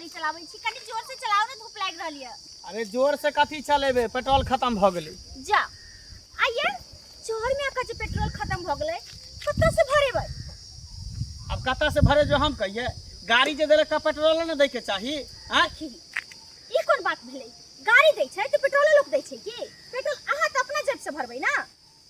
गाड़ी चलाबै छी, कनी जोर से चलाउ ने, धूप लागि रहल यऽ। अरे जोर से कथी चलेबे, पेट्रोल खत्म भऽ गेलै। जा आइए चोर में आका जे पेट्रोल खत्म भऽ गेलै, कतऽ से भरेबै? अब कतऽ से भरे जो हम कहिए? गाड़ी जे देलक पेट्रोल ने दैके चाही। आँय, ई कोन बात भेलै? गाड़ी दै छै तऽ पेट्रोलो लोक दै छै की? पेट्रोल अहाँ तऽ अपना जेब से भरबै ना।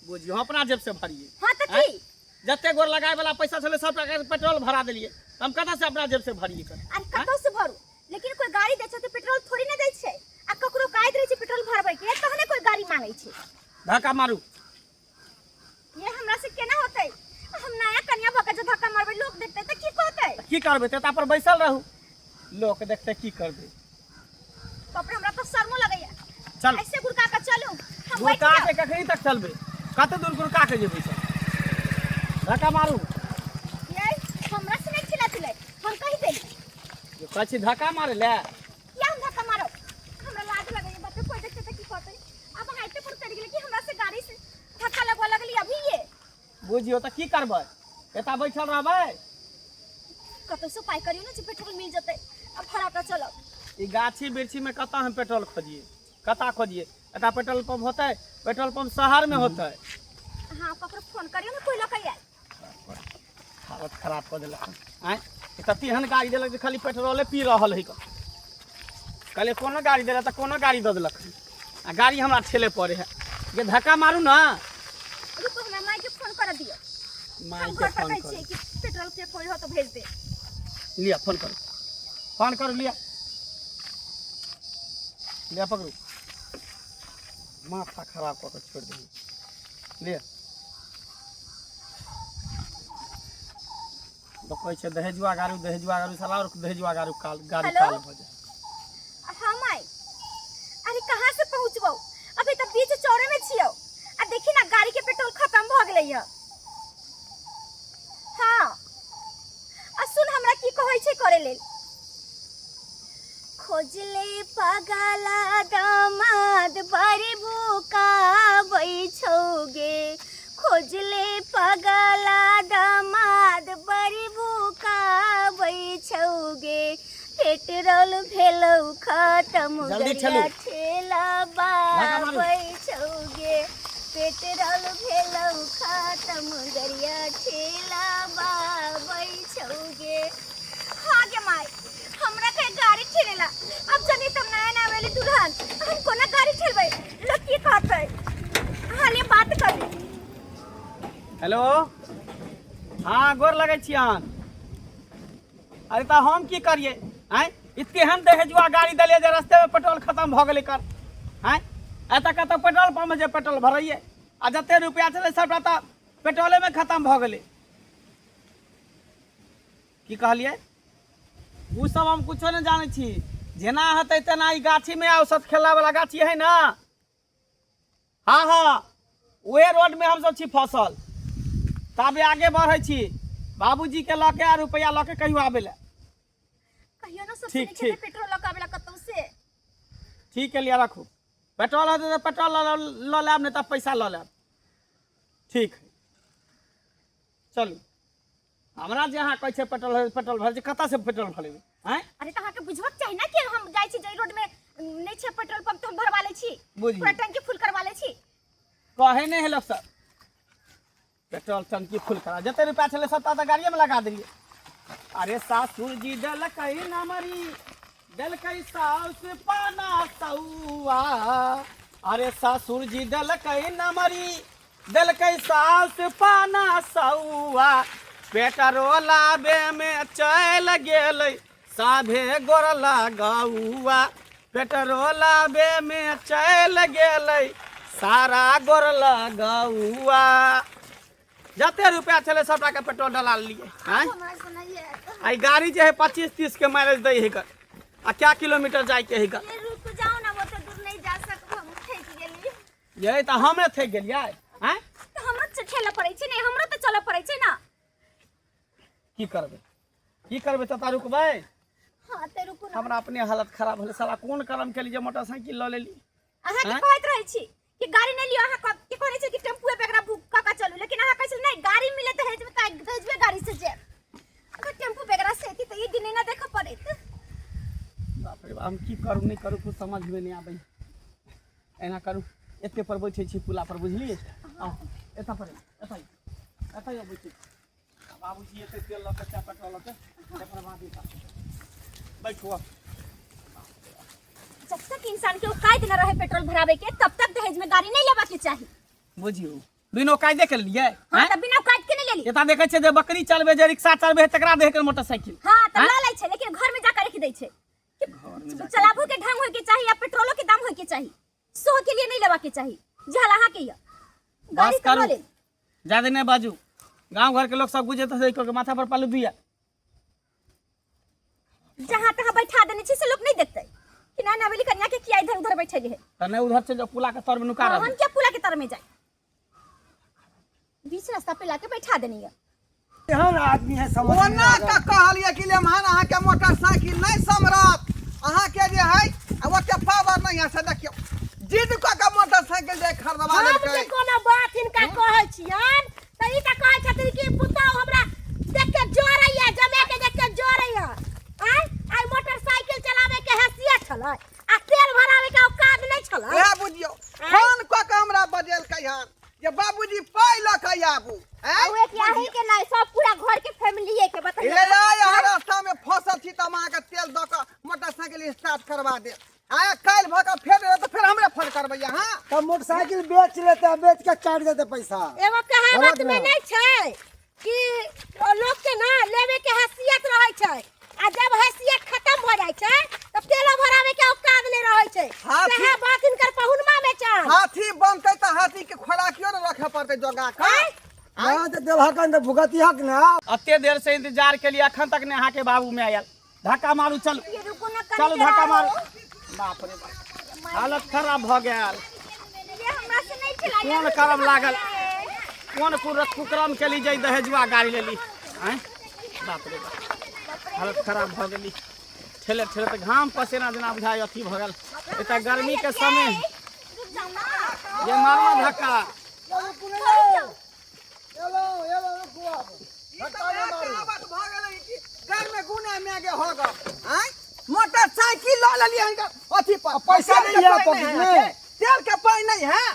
बुझियौ, अपना जेब से भरिए। हाँ तऽ की? जते गोर लगाए वाला पैसा छलै सबटा के पेट्रोल भरा देलियै, हम कतऽ से अपना जेब से भरिए कर? अरे कतऽ से भरू, लेकिन कोई गाड़ी दै छै तऽ पेट्रोल थोड़ी ना दै छै। आ ककरो कायद रहै छै पेट्रोल भरबै के, तहने कोई गाड़ी मांगै छै। धक्का मारू। ये हमरा से केना होतै? हम नया कन्या भऽ के जे धक्का मारबै, लोक देखतै तऽ की कहतै? की करबै? तऽ पर बैसल रहू, लोक देखतै की करबै? बाप रे, हमरा तऽ शर्मो लगैया। चल। ऐसे गुड़का के चलू, हम बैठ गुड़का जाउ। के कखनी तक चलबै? कते दूर गुड़का के जेबै? सब धक्का मारू। ये हमरा से नहीं खिला चले, हम कहि देली। जे कहै छी धक्का मारे ले। किया हम धक्का मारब? हमरा लाज लगैया, बाप रे, कोई देखतै तऽ की कहतै? अब अहाँ एते पर उतरि गेलै कि हमरा से गाड़ी से धक्का लगवा लगली अभी ये। बुझियौ तऽ की करबै? एतऽ बैठल रहबै? कतौ से उपाय करियौ ने जे पेट्रोल मिल जेतै, अब भरा कऽ चलब। ई गाछी वृक्षी में कतऽ हम पेट्रोल खोजिए? कतऽ खोजिए? एतऽ पेट्रोल पंप होतै? पेट्रोल पंप शहर में होतै। हाँ, ककरो फोन करियौ ने, कोई लऽ कऽ आयल। हालत खराब कऽ देलक। आँय, एतऽ तेहन गाड़ी देलक जे खाली पेट्रोले पी रहल है। कहलियै कोनो गाड़ी देलक तऽ कोनो गाड़ी दऽ देलक, आ गाड़ी हमरा ठेले पड़े है। जे धक्का मारू ने। रुकू, हमरा माय के फोन कर दियौ। माय हम के घर पर फोन कहै करू। छियै कि पेट्रोल के कोई हो तो भेज दे। लिअ, फोन करू, फोन करू। लिअ, लिअ, पकड़ू। माथा खराब कऽ के छोड़ि देली। लिअ। तऽ कहै छै दहेजुआ गाड़ू, दहेजुआ गाड़ू, साला आओर दहेजुआ गाड़ू काल गाड़ी। हेलो? काल भऽ जाए। हाँ माय, अरे कहाँ से पहुँचबौ? अभी तऽ बीच चौरे में छियौ, आ देखी ना गाड़ी के पेट्रोल खत्म भऽ गेलै यऽ। हाँ, आ सुन, हमरा की कहै छै करे लेल। खोजले पगला दामाद बड़ी भूकाबै छौगे, खोजले पगला दामाद बड़ी भूकाबै छौगे, पेट्रोल भेलौ खत्म, जल्दी गरिया ठेलू। ठेला धक्का मारू। बाबै छौगे, पेट्रोल भेलौ खत्म, गरिया ठेला बाबै छौगे। हाँ गे माय, हमरा के गाड़ी ठेलेला अब जनी तब नया नया वेली दुल्हन, हम कोना गाड़ी ठेलबै? लोग की कहतै? हाले बात करी। हेलो, हाँ, गोर लगै छी अहाँ। अरे तऽ हम की करियै? आँय, ई तेहन दहेजुआ गाड़ी देलियै जे रस्तेमे पेट्रोल खतम भऽ गेलै कर। आँय, एतऽ कतऽ पेट्रोल पंप जे पेट्रोल भरैयै? आ जते रुपया छलै सबटा तऽ पेट्रोलेमे खतम भऽ गेलै। की कहलियै? ओ सब हम कुछो नहि जानै छी। जेना हेतै तेना। ई गाछीमे आउ, सतखेला वाला गाछी है ने? हाँ हाँ, उहे रोडमे हमसब छी फसल। ताबे आगे बढ़ै छी। बाबूजीके लऽ के आ रुपैआ लऽ के कहियो आबै लए। कहियो ना ठीक, सोचने ठीक। छै पेट्रोल लऽ के आबेला कतौ से। ठीक है, लिया, रखू। पेट्रोल हेतै तऽ पेट्रोल लऽ लऽ लेब, नहि तऽ पैसा लऽ लेब। ठीक है, चलू। हमरा जे अहाँ कहै छै पेट्रोल पेट्रोल भरै छै, कतऽसँ पेट्रोल भरेबै? आँय? अरे तऽ अहाँके बुझबाक चाही ने कि हम जाइ छी जाहि रोड में नहि छै पेट्रोल पंप तऽ हम भरवा लै छी। बुझि पूरा टंकी फुल करवा लै छी। कहै नहि है लोक सब पेट्रोल टंकी फुल करा। जते रुपया छलै सबटा तऽ गाड़िएमे लगा देलियै। अरे सासुर जी देलकै नमरी, देलकै साउस पाना सौआ। अरे सासुर जी देलकै नमरी, देलकै साउस पाना सौआ, पेट्रोल आबे में चलि गेलै साभे गोर लगौआ, पेट्रोल आबे में चलि गेलै सारा गोर लगौआ। जते रुपया छलै सबटा के पेट्रोल डला लेलियै। आँय, हमरा सुनाइए। आ ई गाड़ी जे है 25-30 के माइलेज दै है कर, आ क्या किलोमीटर जाइके है कर? ये रुक जाओ ना, ओते दूर नहीं जा सकब, हम थकि गेली। ये तऽ हमे थकि गेलियै? आँय? तऽ हमरो तऽ ठेलऽ पड़ै छै ने, हमरो तऽ चलऽ पड़ै छै ने। की करबै, की करबै? तता रुकबै? हाँ तऽ रुकू ना। हमरा अपने हालत खराब भेलै। साला कोन करम केली जे मोटरसाइकिल लऽ लेली? अहाँ के आँय? कहैत रहै छी कि गाड़ी नहि लिअ, अहाँ के कहै छी कि टेम्पुए पे एकरा बुक कऽ कऽ चलू, लेकिन अहाँ कहै छी नहि, गाड़ी मिले तऽ हेजबे तऽ भेजबे गाड़ी से जायब। अगर टेम्पू वगैरह से एती तऽ ई दिन नहि देखऽ पड़ैत। की करू नहि करू कुछ समझमे नहि आबै एना करू एते पर बैठे छी पुला पर बुझलियै आउ एतऽ पर एतऽ एतऽ बैठे छी बाबूजी एते तेल लऽ कऽ चाय पेट्रोल लऽ कऽ तकर बाद ई बैठू आब। जब तक इंसान के औकात न रहे पेट्रोल भरावे के तब तक दहेज में गाड़ी नहीं लेवा के चाही। बुझियौ बिना औकाते के लेलियै। हां त बिना औकात के नहीं लेली। एता देखै छियै जे बकरी चलबे जे रिक्शा चलबे है तकरा देख के मोटरसाइकिल। हां त ल लै छै लेकिन घर में जाकर रख दै छै। चलाबो के ढंग होय के चाही या पेट्रोलो के दाम होय के चाही। सो के लिए नहीं लेवा के चाही जहल अहाँ के यऽ गाड़ी बस त ल करू ले। ज्यादा नहीं बाजू गांव घर के लोग सब बुझे तो के माथा पर पालू दिया। जहाँ तहाँ बैठा देने छी से लोग नहीं देखते कि ना नवेली कन्या के किया इधर उधर बैठे है। त नहीं उधर चल जाओ पुला के तर में नुका हाँ, रह। हम क्या पुला के तर में जाए बीच रास्ता पे लाके बैठा देने है। एहन आदमी है समझ नहीं ओना आबे। के कहलिए कि लेमहन अहाँ के मोटरसाइकिल नहीं समरत अहाँ के जे है आ ओते पावर नहीं है से देखियो जिद क के मोटरसाइकिल जे खरीदवा हम लेलकै। जे कोनो बात हिनका कहै छियन त ई त कहै छथिन कि पुतहु हमरा देख के जरैया जमे के देख के जरैया। आय आइ मोटरसाइकिल चलावे के हैसियत छलै आ तेल भरावे के औकात नहीं छलै। इएह बुझियो फोन क के हमरा बजेलकै हन जे बाबूजी पाइ लऽ के आबू। आ उ एक यही के नहीं सब पूरा घर के फैमिली के बताइए। ले यहाँ रास्ता में फसल छी त हम अहाँके तेल दऽ के मोटरसाइकिल स्टार्ट करवा देब। आया काल्हि भऽ के फेर एबै तऽ फेर हमरे फोन करबै अहाँ। तब मोटरसाइकिल बेच लेते बेच के काटि देते पैसा। एगो कहावत गलत में ना। नहीं छै कि लोग के ना लेवे के हैसियत रहै छै आ जब हैसियत खत्म हो जाइ छै तब तेलो भरावे के औकात नहीं रहै छै। हाथी- सएह बात हिनकर पहुनमा में छै। हाथी बनतै तऽ हाथी के खोराकियो ने रखे पड़तै जोगा के। आँय? हाँ तऽ देलहक हन तऽ भुगतिहक ना। अते देर से इंतजार के लिए अखन तक ने अहाँ के बाबू में आयल। धक्का मारू चल ये रुको ना कनी चलू देर धक्का आरो। मारू। बाप रे बाप हालत खराब भ गेल। ये हमरा से नहीं चलाया। कोन करम लागल कोन कुकरम के ली जाई दहेजुआ गाड़ी लेली। आँय बाप रे बाप हालत खराब भ गेली। ठेले ठेले तऽ घाम पसेना जेना बुझाइ अथी भ गेल। एतऽ गर्मी के समय। रुक जाओ ना। ये मारना धक्का। एलो एलो रुकू आब। ई तऽ वएह कहावत भऽ गेलै कि घर में गुना में के हो गो। आँय मोटरसाइकिल लऽ लेलियै हन अथी पर। पैसा तेल के नहीं है पाइ पॉकेट नहीं में। है, तेल के पाइ नहीं है।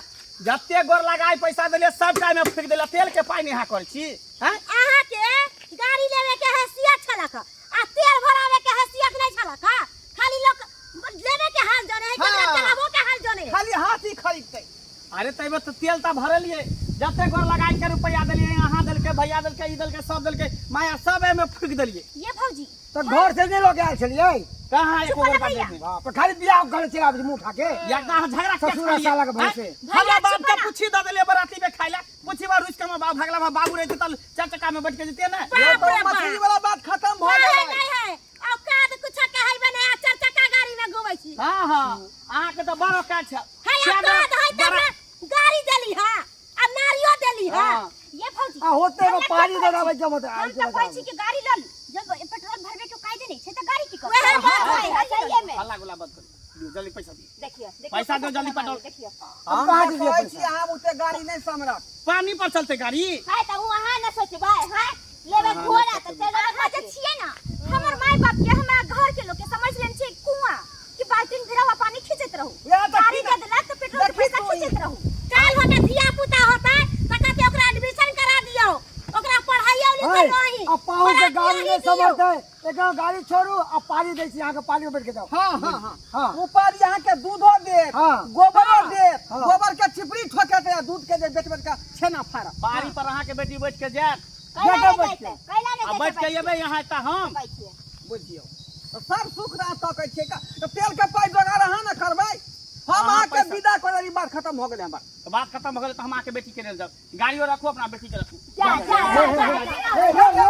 जते गोर लगाय पैसा देलियै सब टाइम में फूकि देलियै तेल के पाइ नहीं अहाँ करै छी। आँय? अहाँ के गाड़ी लेवे के हैसियत छलक आ तेल भरावे के हैसियत नहीं छलक। खाली लोग लेवे के हाल जाने है, केकरा हाँ। चलाबो के हाल जाने है। खाली हाथी खरीदते। अरे तैमे तऽ तेल तऽ भरलियै जते गोर लगाय के रुपया देलियै अहाँ देलकै भैया देलकै ई देलकै सब देलकै माया सब एहिमे फूकि देलियै। ये भौजी तऽ घर से नहीं लऽ के आयल छलियै? कहाँ एको चुप गोर ना भैया। बाजै बाप रे, खाली बियाह घर चलि आबै छै मुँह उठा के। या तऽ अहाँ झगड़ा किया ससुर करियै? साला के भरोसे। आँय? हमरा भैया, बाप चुप के ना। पूछी दऽ देलियै बराती में खाइ लए पूछी बार रुसि के हमर बाप भागला हमर बाबू रहितै तऽ चारि चक्का में बैठ के जैतियै ने। ये बाप तो रे बाप। मछली वाला बात खत्म भऽ नहीं गेलै। नहीं है औकात कुछ कहैबे नहीं आ चारि चक्का गाड़ी में घुमै छी। हाँ हाँ अहाँके तऽ बड़ औकात छै। है औकात है तब ना गाड़ी देली है आ नारियो देली है। हाँ। ये भौजी आ होते एगो हम पानी तऽ दे देबै जमा तऽ हम आइ तऽ के कहै छी कि गाड़ी लऽ ली जब पेट्रोल भरबे के कायदे नहीं छै तऽ गाड़ी की करतै? वएह बात है। हाँ, सहिए में। हल्ला गुल्ला बंद करू दियौ जल्दी पैसा दियौ। देखियो, देखियो, पैसा दियौ जल्दी कमाल, पेट्रोल। देखियो। हम कहाँ तऽ से दिअ कहै पैसा? छी अहाँ बुते गाड़ी नहीं समरत। पानी पर चलते गाड़ी। है तऽ उ अहाँ न सोचबै, है? लेबै घोड़ा तऽ चलि जेबै। अहाँ जे छियै ना, हमर माय बाप के हमरा घर के लोग के समझ लेने छियै कुआं कि बाल्टीन भरावा पानी खींचैत रहू। वएह तऽ गाड़ी की दे देलक तऽ पेट्रोल के देखी पैसा तू ई। खींचैत रहू। काल्हि होते धिया पुता होतै तऽ कहतै ओकरा एडमिशन करा दियौ ओकरा पढ़ाइयो है, लिखाइयो आ पाहुन से गाड़ी नहीं नहीं समरतै एकरा गाड़ी छोड़ू आ पानी दै छी अहाँके पानी में बैठ के जाउ। हाँ हाँ हाँ हाँ। ऊपर यहाँ के दूधो देत हाँ। गोबरो देत हाँ। गोबर के चिपड़ी ठोकेतै आ दूध के जे बेच बेच के छेना फाड़त। पारी पर अहाँके बेटी बैठ के जायत। कैला जाके नहि बैठ जैतै, कैला नहि आ जैतै बैठ के बैठ एबै यहाँ तऽ हम। बैठिए। बुझियौ तऽ सब सुख राह तकै छियै तऽ तेल के पाइ जोगाड़ अहाँ ने करबै। हम अहाँ अहाँके पैसा- विदा कऽ देली बात खत्म भऽ गेलै हमर। तऽ बात खत्म भऽ गेलै तऽ हम अहाँके बेटी के लेल जाउ गाड़ियो रखू अपना बेटी के रखू। जा जा जा जा। हे, हे, हे।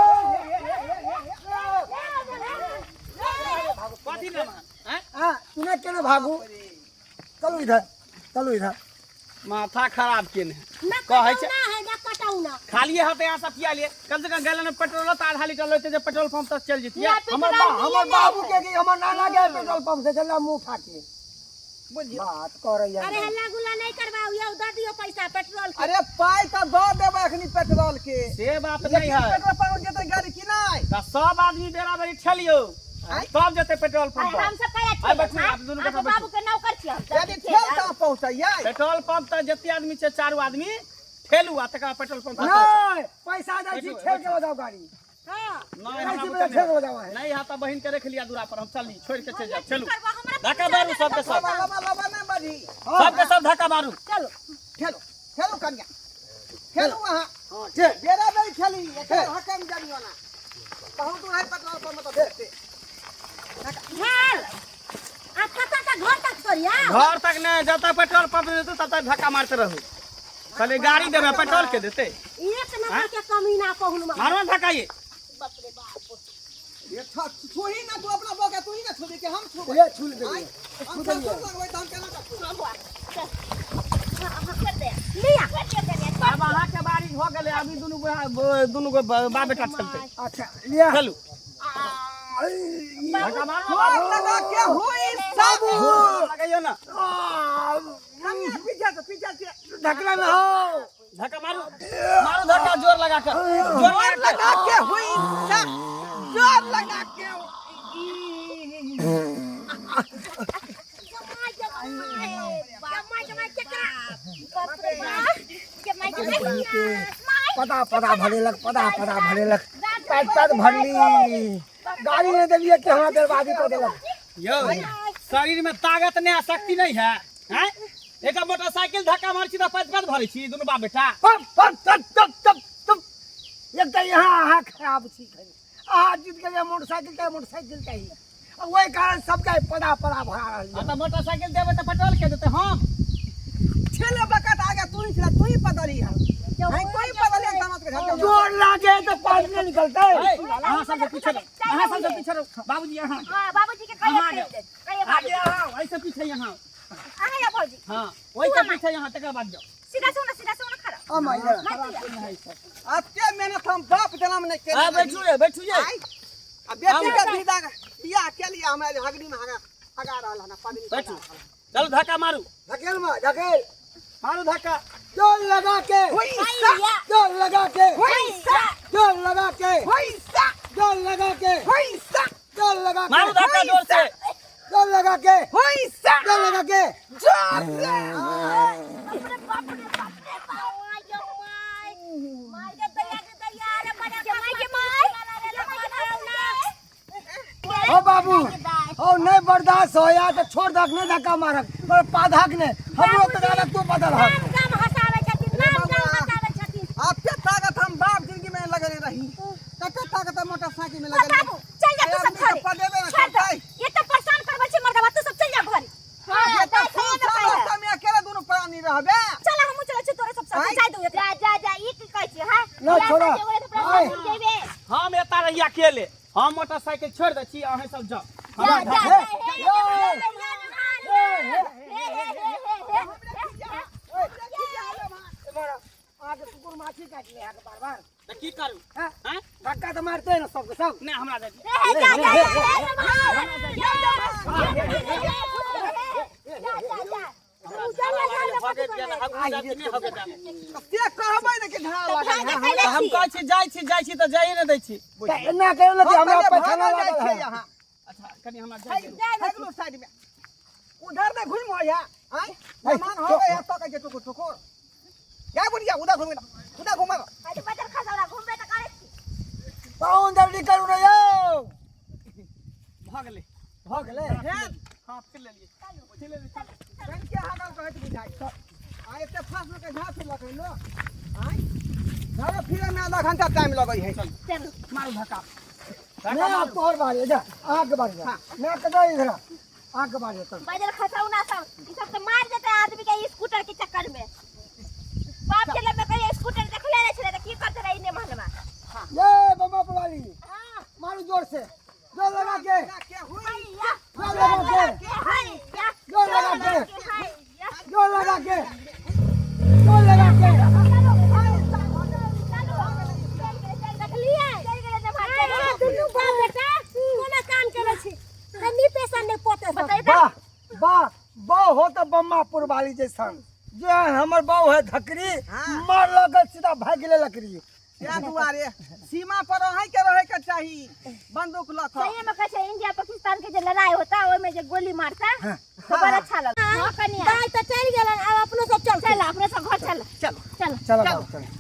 कथी लेब अहाँ? आँय? हाँ, तूने केने भागू। चलू इधर चलू इधर। माथा खराब केने है। ना कहै छै- कटौना है ना कटौना। खालिए होतै यहाँ सब किया लिए कम से कम गेलन में पेट्रोल तऽ आधा लीटर लेते जे पेट्रोल पंप तक चलि जैतियै। ना हमर पेट्रोल हमर मिले बाबू नहीं के कि हमर नाना के पेट्रोल पंप से चलना मुंह उठा के बुझियौ। बात करैया। अरे हल्ला गुल्ला नहीं करवाओ यौ दऽ दियौ पैसा पेट्रोल के। अरे पाइ तऽ दऽ देबै अखनी पेट्रोल के। से बात नहीं लेकिन है। पेट्रोल पंप जेतै गाड़ी कि नहि? तऽ सब आदमी बेरा बेरी ठेलियौ आँय? तब जेतै पेट्रोल पंप अरे पर। हम सब कहे आइ बैठू, आप दुनू गोटा बैठू। बाबू के नौकर छी हम सब। यदि ठेल तऽ पहुँचैयै। पेट्रोल पंप तक जते आदमी छै चारू आदमी ठेलू आ तकर बाद पेट्रोल पंप पर। नहीं, पैसा दै छी, बैठू, ठेल के बजाओ गाड़ी। हां। नहीं, नहीं, हमरा छी, बुते ठेल के बजाओ है। नहीं, यहाँ तऽ बहिन के रख लिया दूरा पर, हम चलली छोड़ के चलि जाब। चलू, करबो हमरा। धक्का मारू सबके सब। लबा लबा लबा नहि बढ़ी। सबके सब धक्का मारू। चलो। ठेलू, ठेलू कनिया, ठेलू अहाँ। हाँ, ठेल। बेरा बेरी ठेली, एखन हकम जानियो ना बहुत दूर है पेट्रोल पंप तऽ भेटते। भेल आ कतऽ तक, घर तक तोरिया? घर तक नहीं, जब तक पेट्रोल पंप नहीं देते तब तक धक्का मारते रहू। कहले गाड़ी देबै, पेट्रोल के देते? एक नंबर के कमीना पहुन। मारो ना धक्का ये। बाप रे बाप। ये छुही ना तू अपना बके, तू ही ना छुबी के हम छुबै? ये छू देलियै। आँय, हम ससुर लगबै तऽ हम केना कऽ छुबै? हाँ बुआ, चल। हाँ हाँ, कर दे। लिया। कर दे कनिया। अब अहाँ के बारी हो गेलै, अभी दुनू दुनू गो बाप बेटा चलते। अच्छा, लिया। चलू, धक्का मारू। जोर लगा के हुई सब। लगैयो ना। कनिया, पीछे से, पीछे से। धकला ना हो। धक्का मारू, मारू धक्का, जोर लगा कर, जोर जोर लगा के हुई सब, जोर लगा के। जमाई जमाई जमाई जमाई, केकरा? बाप रे बाप, जमाई जमाई माय। पदा पदा भरेलक, पदा पदा भरेलक, पैट पैट भरली, गाड़ी नहीं देलियै कि हमरा बर्बादी कऽ देलक। यौ, शरीर में ताकत नहीं है, शक्ति नहीं है, हैं? एक मोटरसाइकिल धक्का मार छी तऽ पैत पैत भरै छी दुनू बाप बेटा। पप पप तप तप तप तप। एक तऽ यहाँ अहाँ खराब छी कनी, अहाँ जीत गेलियै, मोटरसाइकिल चाही, मोटरसाइकिल चाही, आ ओहि कारण सबके पदा पदा भरा रहल आ तऽ मोटरसाइकिल देबै तऽ पेट्रोल के देतै? हम छेले बकत आगे तू ही छला, तू ही पदली है। हां, तू ही पदली है दामाद के घर। जोर लागे तऽ पानी नहीं निकलतै। अहाँ सबसे पीछे रहो, अहाँ सबसे पीछे रहो। बाबूजी अहाँ। हां, बाबूजी के अहाँ कहिए आगे। दे, कहिए। आगे आओ, ऐसे पीछे यहाँ। अहाँ या भौजी। हाँ, ओहि के पीछे यहाँ, तकर बाद जाओ। सीधा से ना, सीधा से ना खड़ा। हम इधर। अते मेहनत हम बाप जनम नहीं केने। आ बैठू रे, बैठू ये। आइ, आ बेटी के विदा बियाह के लिए हमरा जे हगनी में हगा हगा रहल हन पगड़ी। बैठू, चलू, धक्का मारू। धकेल में धकेल। मारू धक्का। जोर लगा के। हुई सा। जोर लगा के। हुई सा। जोर लगा के। हुई सा। जोर लगा के। हुई सा। जोर लगा के। मारू धक्का जोर से। जोर लगा के। हुई सा। जोर लगा के। जोर से। बाप रे बाप रे बाप रे बाप, my गे my, my गे दैया गे दैया रे, बड़ा जमाई के my, जमाई के my. हो बाबू हो, नहीं बर्दाश्त हो या तो छोड़ दक, नहीं धक्का मारक पर पाधक ने हमरो तो दादा तू बदल हक। नाम गाम हसाबै छथिन, नाम गाम हसाबै छथिन। अते ताकत हम बाप जिंदगी में लगने रही, कते ताकत हम मोटरसाइकिल में ओ लगने। बाबू, चल जा तू सब घरे। पदेबे ना छोड़ दे। करतै। ये तो परेशान करबै छै मर्दवा, तू सब चल जा घरे। हां, ये दाइ तऽ खाइए सुनसान ना खाइए। रास्ता में अकेले दुनू प्राणी रहबे। चल, हमहूँ चलै छी तोरे सब साथे। आँय? जाय दू, जा जा जा। ई की कहै छी? हां, ना छोड़ा। आँय। हम एता रही अकेले, हम मोटरसाइकिल छोड़ दै छी, अहाँ सब जाओ। जा जा। हे, हे हे हे हे हे हे हे। अहाँके कुकुर माछी काटि ले अहाँके बार बार। तऽ की करू? हाँ? हैं? धक्का तऽ मारते है ना सबके सब। नहि, हमरा दे दिअ। हे जा जा जा जा जा जा। हगैत गेल, हगू जाति नहि हगैत जाने। से कहबै ने कि झाड़ा लागल है। तऽ हम कहै छी जाइ छी, जाइ छी, तऽ जाइए नहि दै छी। तऽ एना कहियो ने कि हम हमरा पहिले पैखाना भागल जाइ लागल छियै है। यहाँ। अच्छा, कनि हमरा जाइ दियौ। भागलू साइड में, उधर नहीं घुम हो या आय मेहमान हो गए तो कहे टुकुर टुकुर या बुढ़िया, उधर घूम, उधर घूम। अरे बजर खसौरा घुमबे तऽ करै छी। पाउन जल्दी करू ने यौ। भऽ गेलै। भऽ गेलै। हाँ, फिर लेलियै, फिर लेलियै, चलू। के हागल कहैत बुझाइ आ एते फास्ट में के झाड़ फिर लगै लो आय, झाड़ो फिरे में आधा घंटा टाइम लगै है। चलू। मारू धक्का। नहीं, आब तोहर बारी है, जा अहाँके बारी है। मैं कतऽ इधर अहाँके बारी है, चल। बजर खसौना सब, ई सब तऽ मार देतै आदमी के स्कूटर के चक्कर में। बाप के लग कहियो स्कूटर देखले नहि छलै तऽ की करते रही ने महलमा। ये बम्बा वाली। हां। मारू जोर से, जोर लगा के। के हुई। हैया। जोर लगा के। हैया। जोर लगा के। हैया। जोर लगा के, जोर लगा के। देखलियै, चलि गेलै जमाई। अहाँ दुनू बाप बेटा कोना काम करै छी? कनी पैसा नहि पोते सब। बतैबे। वाह वाह, बहु हो तऽ बम्मापुर वाली जैसन, जे हमर बहु है धकरी। हाँ। मार लगल सीधा भागि गेलै लकड़ी। ताहि दुआरे सीमा पर अहीं के रहे के चाही बंदूक लऽ कऽ। सही में कहै छै इंडिया पाकिस्तान के जे लड़ाई होता ओहि में जे गोली मारता तो बड़ा अच्छा लगता। हाँ कनिया दाइ तऽ चलि गेलन, आब अपनो सब चल। चल अपने सब घर चल। चलो। चल। चलो बाबू, चलो।